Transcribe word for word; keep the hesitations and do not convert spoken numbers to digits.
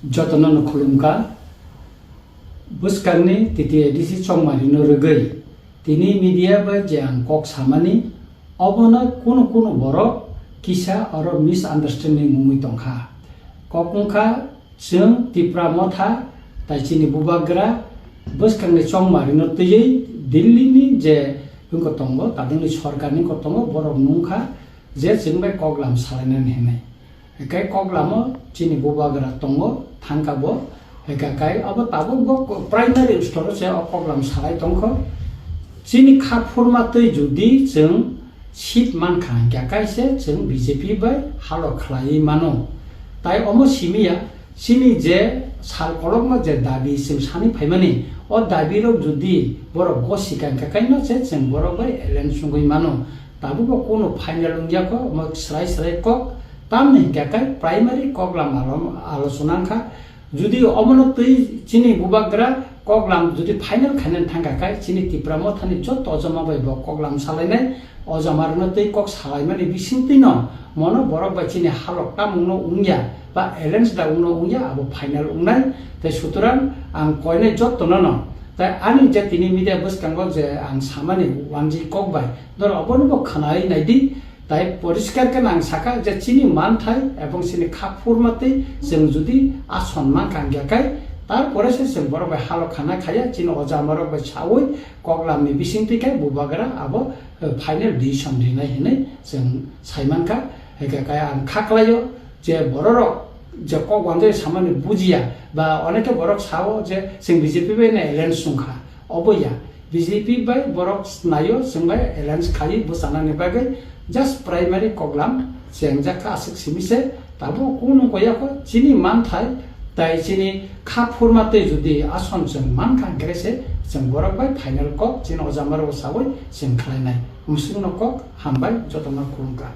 Jotono no khulumkha. Bwskangni T T A D C chongmarino rwgwi tini media bai je ang kok samani, obono kunu kunu borok kisa oro misunderstanding wngwi tongkha. Kok wngkha, chwng Tipra Motha tai chini bubagra bwskangni chongmarino twiwi Delhi ni je wngkha tongo, tabukni sorkarni wngkha tongo, borok nungkha je chwng bai koklam salainani hinwi. Hinkhe koklamo chini bubagra tongo, thangkha bo. Hinkhe kai abo tabuk bo primary store se o koklam salai tongkho. Chini kha phurma twi judi chwng seat mankha hinkhe kai se chwng B J P bai halo khlaiwi mano. Tai omo simiya, chini je sal kolokma je dabi chwng sani phaimani, o dabi rok judi borok gosi ka hinkhe kai no se chwng borok bai alliance wngwi mano. Tabuk bo kunu final wngya kho, omo srai srai kok. Tamni hinkhe kai primary koklam alo-, alochona wngkha. Judi omono twi chini bubagra koklam judi final khainani thangkha kai, chini Tipra Mothani joto ojama bai bo koklam salainai, ojama rwno twi kok salaimani bisingtwi no mono borok bai chini halok tamungno wngya ba alliance da wngno wngya abo final wngnai. Tai sutorang ang koinai jotono no, tai ani je tini media bwskango je ang samani wanji kok bai, doro obono bo khwnai naidi. Tai poriskar khe ang sakha je chini manthai ebong chini kha phurma twi chwng judi ason mankha hinkhe kai, tarpore se chwng borok bai halok khana khaya, chini oja amarok bai sawi koklamni bisingtwi kai bubagra abo, eh, final decision rinai hinwi chwng saimankha. Hinkhe kai ang kha klaio je bororok je kok wanjai samani bujiya ba onekhe borok sao je chwng B J P bai no alliance wngkha. Obo ya, B J P bai borok naio, chwng bai alliance khaiwi bwchanani bagwi just primary koklam chengjak kha aswk simi se, tabuk kunu koya kho chini manthai tai chini kha phurma twi judi ason chwng mankha hinkhe se chwng borok bai final kok chini oja amarok sawi chwng khlainai. Musukno kok hambai, jotono khulumkha.